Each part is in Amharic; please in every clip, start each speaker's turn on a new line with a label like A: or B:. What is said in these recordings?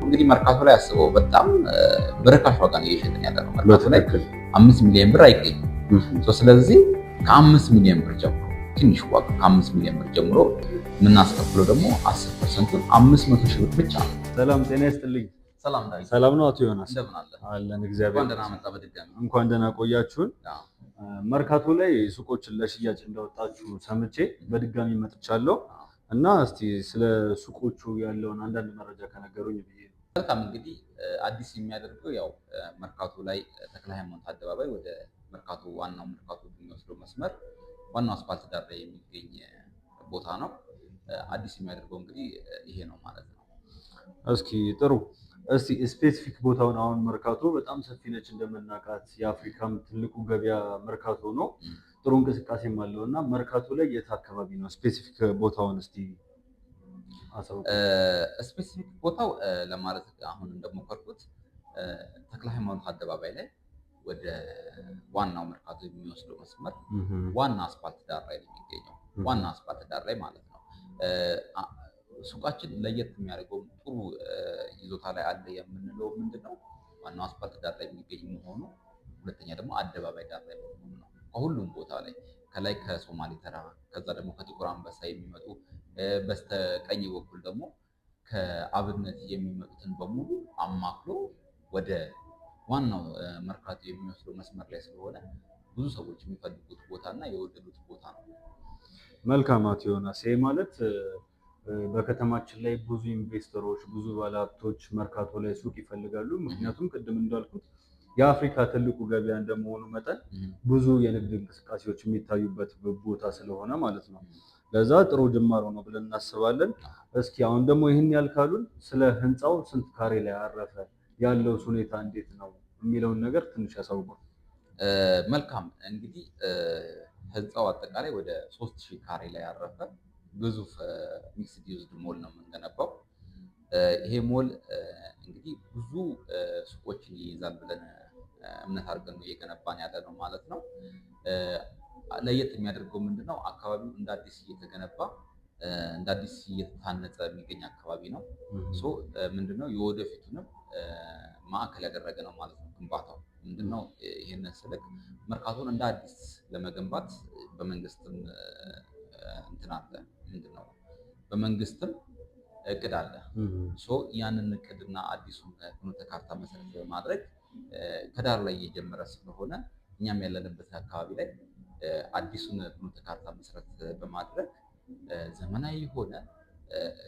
A: እንግዲህ መርካቶ ላይ አስበው በጣም በርካሽ ዋጋ ነው እየሸጥን ያለ ነው። መርካቶ ላይ 5 ሚሊዮን ብር አይገኝም። ስለዚህ ከ5 ሚሊዮን ብር ጀምሮ፣ ትንሽ ዋጋ ከ5 ሚሊዮን ብር ጀምሮ፣ የምናስከፍለው ደግሞ 10%ቱን 500 ሺህ ብር ብቻ ነው።
B: ሰላም ጤና ይስጥልኝ።
A: ሰላም ዳዊት።
B: ሰላም ነው አቶ ዮናስ?
A: እንደምን አለ?
B: አለን እግዚአብሔር።
A: እንኳን ደህና መጣ በድጋሚ።
B: እንኳን ደህና ቆያችሁን። መርካቶ ላይ ሱቆችን ለሽያጭ እንዳወጣችሁ ሰምቼ በድጋሚ መጥቻለሁ እና እስቲ ስለ ሱቆቹ ያለውን አንዳንድ መረጃ ከነገሩኝ ብዬ ነው።
A: መልካም፣ እንግዲህ አዲስ የሚያደርገው ያው መርካቶ ላይ ተክለ ሃይማኖት አደባባይ ወደ መርካቶ፣ ዋናው መርካቶ የሚወስደው መስመር ዋናው አስፋልት ዳር ላይ የሚገኝ ቦታ ነው። አዲስ የሚያደርገው እንግዲህ ይሄ ነው ማለት ነው።
B: እስኪ ጥሩ፣ እስቲ specific ቦታውን፣ አሁን መርካቶ በጣም ሰፊ ነች እንደምናውቃት፣ የአፍሪካም ትልቁ ገበያ መርካቶ ነው። ጥሩ እንቅስቃሴም አለው እና መርካቶ ላይ የት አካባቢ ነው? Specific ቦታውን እስቲ አሳውቁ።
A: Specific ቦታው ለማለት አሁን እንደሞከርኩት ተክለ ሃይማኖት አደባባይ ላይ ወደ ዋናው መርካቶ የሚወስደው መስመር ዋና አስፋልት ዳር ላይ ነው የሚገኘው። ዋና አስፋልት ዳር ላይ ማለት ነው። ሱቃችን ለየት የሚያደርገው፣ ጥሩ ይዞታ ላይ አለ የምንለው ምንድን ነው? ዋናው አስፋልት ዳር ላይ የሚገኝ መሆኑ፣ ሁለተኛ ደግሞ አደባባይ ዳር ላይ መሆኑ ነው። ከሁሉም ቦታ ላይ፣ ከላይ ከሶማሌ ተራ፣ ከዛ ደግሞ ከጥቁር አንበሳ የሚመጡ፣ በስተቀኝ በኩል ደግሞ ከአብነት የሚመጡትን በሙሉ አማክሎ ወደ ዋናው መርካቶ የሚወስደው መስመር ላይ ስለሆነ ብዙ ሰዎች የሚፈልጉት ቦታ እና የወደዱት ቦታ ነው።
B: መልካም አቶ ዮናስ፣ ይሄ ማለት በከተማችን ላይ ብዙ ኢንቨስተሮች፣ ብዙ ባለሀብቶች መርካቶ ላይ ሱቅ ይፈልጋሉ። ምክንያቱም ቅድም እንዳልኩት የአፍሪካ ትልቁ ገበያ እንደመሆኑ መጠን ብዙ የንግድ እንቅስቃሴዎች የሚታዩበት ቦታ ስለሆነ ማለት ነው። ለዛ ጥሩ ጅማሮ ነው ብለን እናስባለን። እስኪ አሁን ደግሞ ይህን ያልካሉን ስለ ህንፃው ስንት ካሬ ላይ አረፈ፣ ያለው ሁኔታ እንዴት ነው የሚለውን ነገር ትንሽ ያሳውቁን።
A: መልካም፣ እንግዲህ ህንፃው አጠቃላይ ወደ 3000 ካሬ ላይ ያረፈ ግዙፍ mixed used mall ነው የምንገነባው። ይሄ ሞል እንግዲህ ብዙ ሱቆችን ይይዛል ብለን እምነት አድርገን ነው እየገነባን ያለ ነው ማለት ነው። ለየት የሚያደርገው ምንድነው? አካባቢው እንደ አዲስ እየተገነባ፣ እንደ አዲስ እየታነጸ የሚገኝ አካባቢ ነው። So ምንድነው፣ የወደፊቱንም ማዕከል ያደረገ ነው ማለት ነው ግንባታው። ምንድነው፣ ይህንን ስልክ መርካቶን እንደ አዲስ ለመገንባት በመንግስትም እንትን አለ፣ ምንድነው፣ በመንግስትም እቅድ አለ። So ያንን እቅድና አዲሱን ፍኖተ ካርታ መሰረት በማድረግ ከዳር ላይ እየጀመረ ስለሆነ እኛም ያለንበት አካባቢ ላይ አዲሱን ፍኖተ ካርታ መሰረት በማድረግ ዘመናዊ የሆነ፣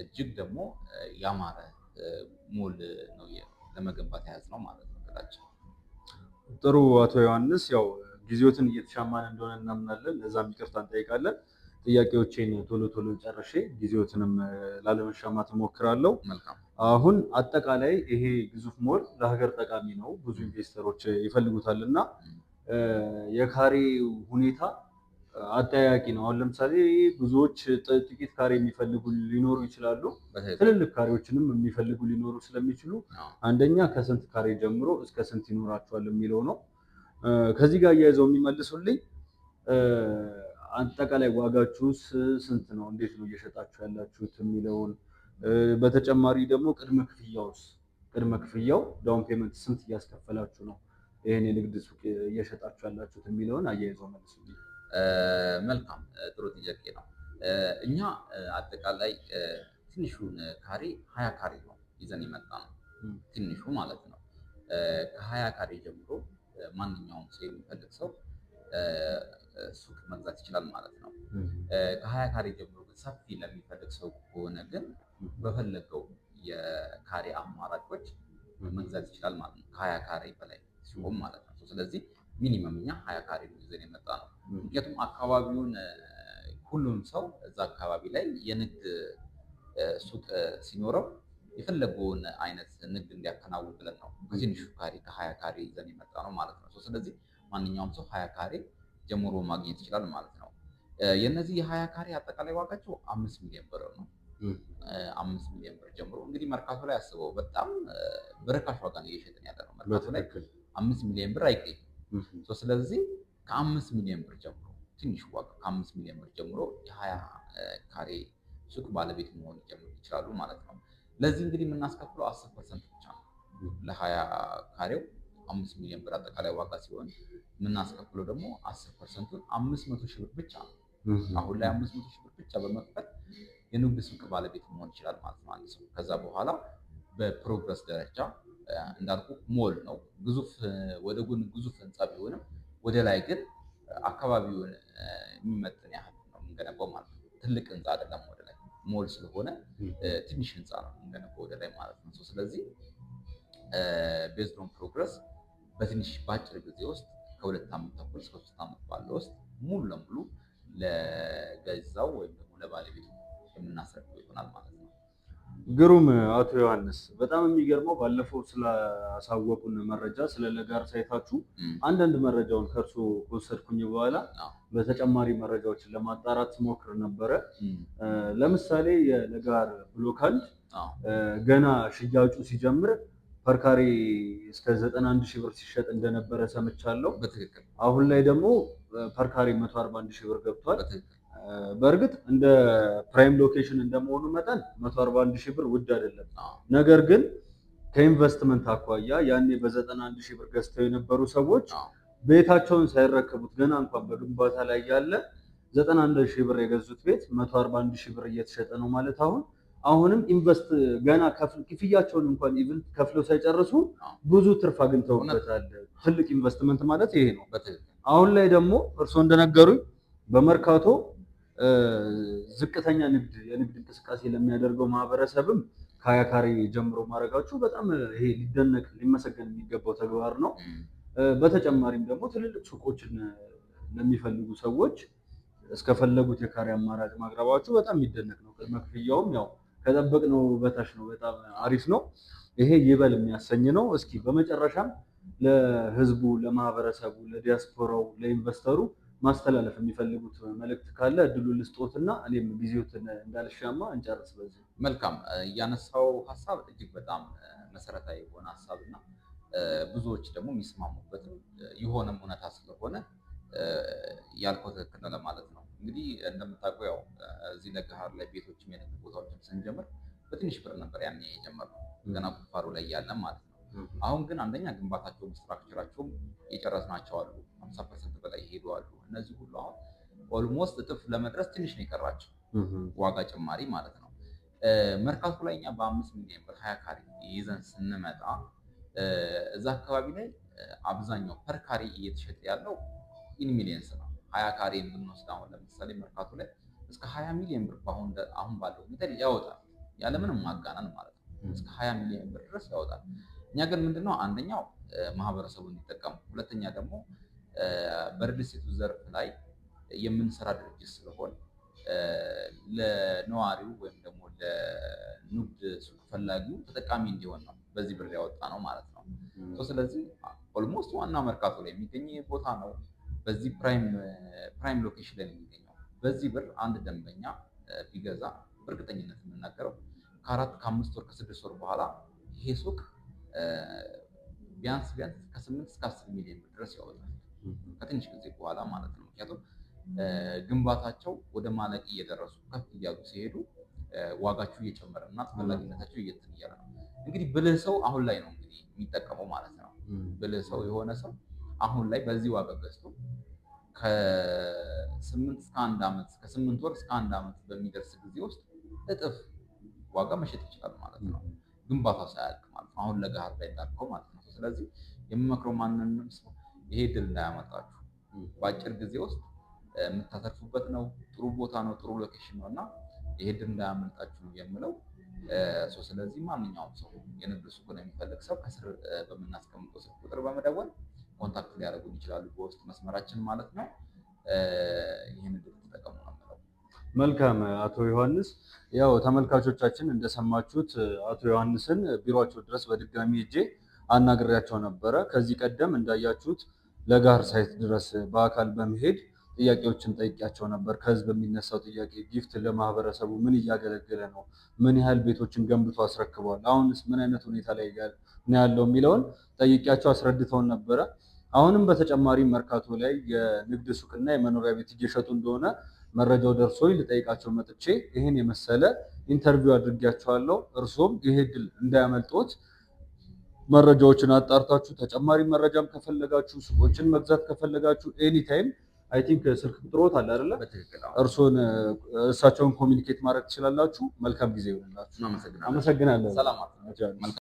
A: እጅግ ደግሞ ያማረ ሞል ነው ለመገንባት የያዝነው ማለት ነው እቅዳችን።
B: ጥሩ አቶ ዮሐንስ፣ ያው ጊዜዎትን እየተሻማን እንደሆነ እናምናለን። ለዛም ይቅርታ እንጠይቃለን። ጥያቄዎቼን ቶሎ ቶሎ ጨርሼ ጊዜዎትንም ላለመሻማት እሞክራለሁ።
A: መልካም።
B: አሁን አጠቃላይ ይሄ ግዙፍ ሞል ለሀገር ጠቃሚ ነው፣ ብዙ ኢንቨስተሮች ይፈልጉታል እና የካሬ ሁኔታ አጠያያቂ ነው። አሁን ለምሳሌ ብዙዎች ጥቂት ካሬ የሚፈልጉ ሊኖሩ ይችላሉ። ትልልቅ ካሬዎችንም የሚፈልጉ ሊኖሩ ስለሚችሉ አንደኛ ከስንት ካሬ ጀምሮ እስከ ስንት ይኖራቸዋል የሚለው ነው። ከዚህ ጋር አያይዘው የሚመልሱልኝ አጠቃላይ ዋጋችሁስ ስንት ነው? እንዴት ነው እየሸጣችሁ ያላችሁት የሚለውን፣ በተጨማሪ ደግሞ ቅድመ ክፍያውስ፣ ቅድመ ክፍያው down payment ስንት እያስከፈላችሁ ነው ይህን የንግድ ሱቅ እየሸጣችሁ ያላችሁት የሚለውን አያይዘው መልሱልኝ።
A: መልካም፣ ጥሩ ጥያቄ ነው። እኛ አጠቃላይ ትንሹን ካሬ 20 ካሬ ነው ይዘን የመጣነው፣ ትንሹ ማለት ነው። ከ20 ካሬ ጀምሮ ማንኛውም ሰው፣ የሚፈልግ ሰው ሱቅ መግዛት ይችላል ማለት ነው። ከ20 ካሬ ጀምሮ ግን ሰፊ ለሚፈልግ ሰው ከሆነ ግን በፈለገው የካሬ አማራጮች መግዛት ይችላል ማለት ነው። ከ20 ካሬ በላይ ሲሆን ማለት ነው። ስለዚህ minimum እኛ 20 ካሬ ነው ይዘን የመጣነው። ምክንያቱም አካባቢውን ሁሉም ሰው እዛ አካባቢ ላይ የንግድ ሱቅ ሲኖረው የፈለገውን አይነት ንግድ እንዲያከናውን ብለን ነው ከትንሹ ካሬ ከ20 ካሬ ይዘን የመጣነው ማለት ነው። ስለዚህ ማንኛውም ሰው 20 ካሬ ጀምሮ ማግኘት ይችላል ማለት ነው። የእነዚህ የ20 ካሬ አጠቃላይ ዋጋቸው 5 ሚሊዮን ብር ነው። 5 ሚሊዮን ብር ጀምሮ፣ እንግዲህ መርካቶ ላይ አስበው በጣም በርካሽ ዋጋ ነው እየሸጥን ያለ ነው። መርካቶ ላይ 5 ሚሊዮን ብር አይገኝም። ስለዚህ ከ5 ሚሊዮን ብር ጀምሮ፣ ትንሹ ዋጋ ከ5 ሚሊዮን ብር ጀምሮ የ20 ካሬ ሱቅ ባለቤት መሆን ይችላሉ ማለት ነው። ለዚህ እንግዲህ የምናስከፍለው 10% ብቻ ነው። ለ20 ካሬው 5 ሚሊዮን ብር አጠቃላይ ዋጋ ሲሆን የምናስከፍለው ደግሞ 10%ቱን 500 ሺህ ብር ብቻ ነው። አሁን ላይ 500 ሺህ ብር ብቻ በመክፈል የንግድ ሱቅ ባለቤት መሆን ይችላል ማለት ነው አንድ ሰው። ከዛ በኋላ በ progress ደረጃ እንዳልኩ ሞል ነው፣ ግዙፍ ወደ ጎን ግዙፍ ህንፃ ቢሆንም ወደ ላይ ግን አካባቢውን የሚመጥን ያህል ነው የምንገነባው ማለት ነው። ትልቅ ህንፃ አይደለም፣ ወደ ላይ ሞል ስለሆነ ትንሽ ህንፃ ነው የምንገነባው ወደ ላይ ማለት ነው። ስለዚህ based on progress በትንሽ በአጭር ጊዜ ውስጥ ከ2 ዓመት ተኩል እስከ 3 ዓመት ባለው ውስጥ ሙሉ ለሙሉ ለገዛው ወይም ደግሞ ለባለቤቱ የምናስረክበው ይሆናል ማለት ነው።
B: ግሩም አቶ ዮሐንስ፣ በጣም የሚገርመው ባለፈው ስላሳወቁን መረጃ ስለ ለገሃር site ኣችሁ አንዳንድ መረጃውን ከእርሶ ከወሰድኩኝ በኋላ በተጨማሪ መረጃዎችን ለማጣራት ስሞክር ነበረ። ለምሳሌ የለገሃር ብሎክ 1 ገና ሽያጩ ሲጀምር per ካሬ እስከ 91 ሺህ ብር ሲሸጥ እንደነበረ ሰምቻለሁ።
A: በትክክል።
B: አሁን ላይ ደግሞ per ካሬ 141 ሺህ ብር ገብቷል። በእርግጥ እንደ prime location እንደመሆኑ መጠን 141 ሺህ ብር ውድ አይደለም። ነገር ግን ከኢንቨስትመንት አኳያ ያኔ በ91 ሺህ ብር ገዝተው የነበሩ ሰዎች ቤታቸውን ሳይረከቡት ገና እንኳን በግንባታ ላይ ያለ 91 ሺህ ብር የገዙት ቤት 141 ሺህ ብር እየተሸጠ ነው ማለት አሁንም invest ገና ክፍያቸውን እንኳን even ከፍለው ሳይጨርሱ ብዙ ትርፍ አግኝተውበታል። ትልቅ ኢንቨስትመንት ማለት ይሄ ነው። አሁን ላይ ደግሞ እርስዎ እንደነገሩኝ በመርካቶ ዝቅተኛ ንግድ የንግድ እንቅስቃሴ ለሚያደርገው ማህበረሰብም ከ20 ካሬ ጀምሮ ማድረጋችሁ በጣም ይሄ ሊደነቅ ሊመሰገን የሚገባው ተግባር ነው። በተጨማሪም ደግሞ ትልልቅ ሱቆችን ለሚፈልጉ ሰዎች እስከፈለጉት የካሬ አማራጭ ማቅረባችሁ በጣም የሚደነቅ ነው። ቅድመ ክፍያውም ያው ከጠበቅነው በታች ነው። በጣም አሪፍ ነው። ይሄ ይበል የሚያሰኝ ነው። እስኪ በመጨረሻም ለህዝቡ፣ ለማህበረሰቡ፣ ለዲያስፖራው፣ ለ investor ኡ ማስተላለፍ የሚፈልጉት መልእክት ካለ እድሉን ልስጦትና እኔም ጊዜዎትን እንዳልሻማ እንጨርስ በዚህ።
A: መልካም፣ ያነሳው ሀሳብ እጅግ በጣም መሰረታዊ የሆነ ሀሳብ እና ብዙዎች ደግሞ የሚስማሙበትም የሆነም እውነታ ስለሆነ ያልከው ትክክል ነው ለማለት ነው። እንግዲህ እንደምታውቀው ያው እዚህ ለገሃር ላይ ቤቶችም የንግድ ቦታዎችም ስንጀምር በትንሽ ብር ነበር ያኔ የጀመርነው፣ ገና ቁፋሮ ላይ ያለን ማለት ነው። አሁን ግን አንደኛ ግንባታቸውም structure ኣቸውም የጨረስናቸው አሉ፣ 50% በላይ ይሄዱ አሉ። እነዚህ ሁሉ አሁን almost እጥፍ ለመድረስ ትንሽ ነው የቀራቸው ዋጋ ጭማሪ ማለት ነው። መርካቶ ላይ እኛ በ5 ሚሊዮን ብር 20 ካሬ ይዘን ስንመጣ እዛ አካባቢ ላይ አብዛኛው per ካሬ እየተሸጠ ያለው in millions ነው። 20 ካሬ ብንወስድ አሁን ለምሳሌ መርካቶ ላይ እስከ 20 ሚሊዮን ብር አሁን ባለው ሁኔታ ያወጣል፣ ያለምንም ማጋነን ማለት ነው። እስከ 20 ሚሊዮን ብር ድረስ ያወጣል። እኛ ግን ምንድነው አንደኛው ማህበረሰቡ እንዲጠቀም፣ ሁለተኛ ደግሞ በሪል ስቴቱ ዘርፍ ላይ የምንሰራ ድርጅት ስለሆን ለነዋሪው ወይም ደግሞ ለንግድ ሱቅ ፈላጊው ተጠቃሚ እንዲሆን ነው በዚህ ብር ያወጣነው ማለት ነው። ስለዚህ almost ዋና መርካቶ ላይ የሚገኝ ቦታ ነው። በዚህ prime location ላይ ነው የሚገኘው። በዚህ ብር አንድ ደንበኛ ቢገዛ በእርግጠኝነት የምናገረው ከ4 ከ5 ወር ከ6 ወር በኋላ ይሄ ሱቅ ቢያንስ ቢያንስ ከ8 እስከ 10 ሚሊዮን ብር ድረስ ያወጣል። ከትንሽ ጊዜ በኋላ ማለት ነው። ምክንያቱም ግንባታቸው ወደ ማለቅ እየደረሱ ከፍ እያሉ ሲሄዱ ዋጋቸው እየጨመረ እና ተፈላጊነታቸው እየትን እያለ ነው። እንግዲህ ብልህ ሰው አሁን ላይ ነው እንግዲህ የሚጠቀመው ማለት ነው። ብልህ ሰው የሆነ ሰው አሁን ላይ በዚህ ዋጋ ገዝቶ ከስምንት እስከ አንድ ዓመት ከ8 ወር እስከ አንድ ዓመት በሚደርስ ጊዜ ውስጥ እጥፍ ዋጋ መሸጥ ይችላል ማለት ነው። ግንባታው ሳያልቅ ማለት ነው። አሁን ለገሃር ላይ እንዳልከው ማለት ነው። ስለዚህ የምመክረው ማንንም ሰው ይሄ እድል እንዳያመልጣችሁ፣ በአጭር ጊዜ ውስጥ የምታተርፉበት ነው። ጥሩ ቦታ ነው፣ ጥሩ location ነው እና ይሄ እድል እንዳያመልጣችሁ ነው የምለው። ስለዚህ ማንኛውም ሰው የንግድ ሱቁን የሚፈልግ ሰው ከስር በምናስቀምጠው ስልክ ቁጥር በመደወል contact ሊያደርጉን ይችላሉ፣ በውስጥ መስመራችን ማለት ነው። ይህን እድል ተጠቀሙ ነው የምለው።
B: መልካም አቶ ዮሐንስ፣ ያው ተመልካቾቻችን እንደሰማችሁት አቶ ዮሐንስን ቢሮአቸው ድረስ በድጋሚ ሄጄ አናግሬያቸው ነበረ። ከዚህ ቀደም እንዳያችሁት ለገሃር site ድረስ በአካል በመሄድ ጥያቄዎችን ጠይቄያቸው ነበር። ከህዝብ የሚነሳው ጥያቄ ጊፍት ለማህበረሰቡ ምን እያገለገለ ነው? ምን ያህል ቤቶችን ገንብቶ አስረክቧል? አሁንስ ምን አይነት ሁኔታ ላይ ነው ያለው የሚለውን ጠይቄያቸው አስረድተውን ነበረ። አሁንም በተጨማሪ መርካቶ ላይ የንግድ ሱቅና የመኖሪያ ቤት እየሸጡ እንደሆነ መረጃው ደርሶኝ ልጠይቃቸው መጥቼ ይህን የመሰለ interview አድርጌያቸዋለሁ። እርሶም ይሄ እድል እንዳያመልጦት መረጃዎችን አጣርታችሁ ተጨማሪ መረጃም ከፈለጋችሁ፣ ሱቆችን መግዛት ከፈለጋችሁ anytime I think ስልክ ቁጥሮት አለ አይደለ?
A: በትክክል አዎ።
B: እርሶን እሳቸውን communicate ማድረግ ትችላላችሁ። መልካም ጊዜ ይሆንላችሁ።
A: እናመሰግናለን።
B: አመሰግናለሁ።
A: ሰላም።
B: አቶ ዮሐንስ።
A: መልካም።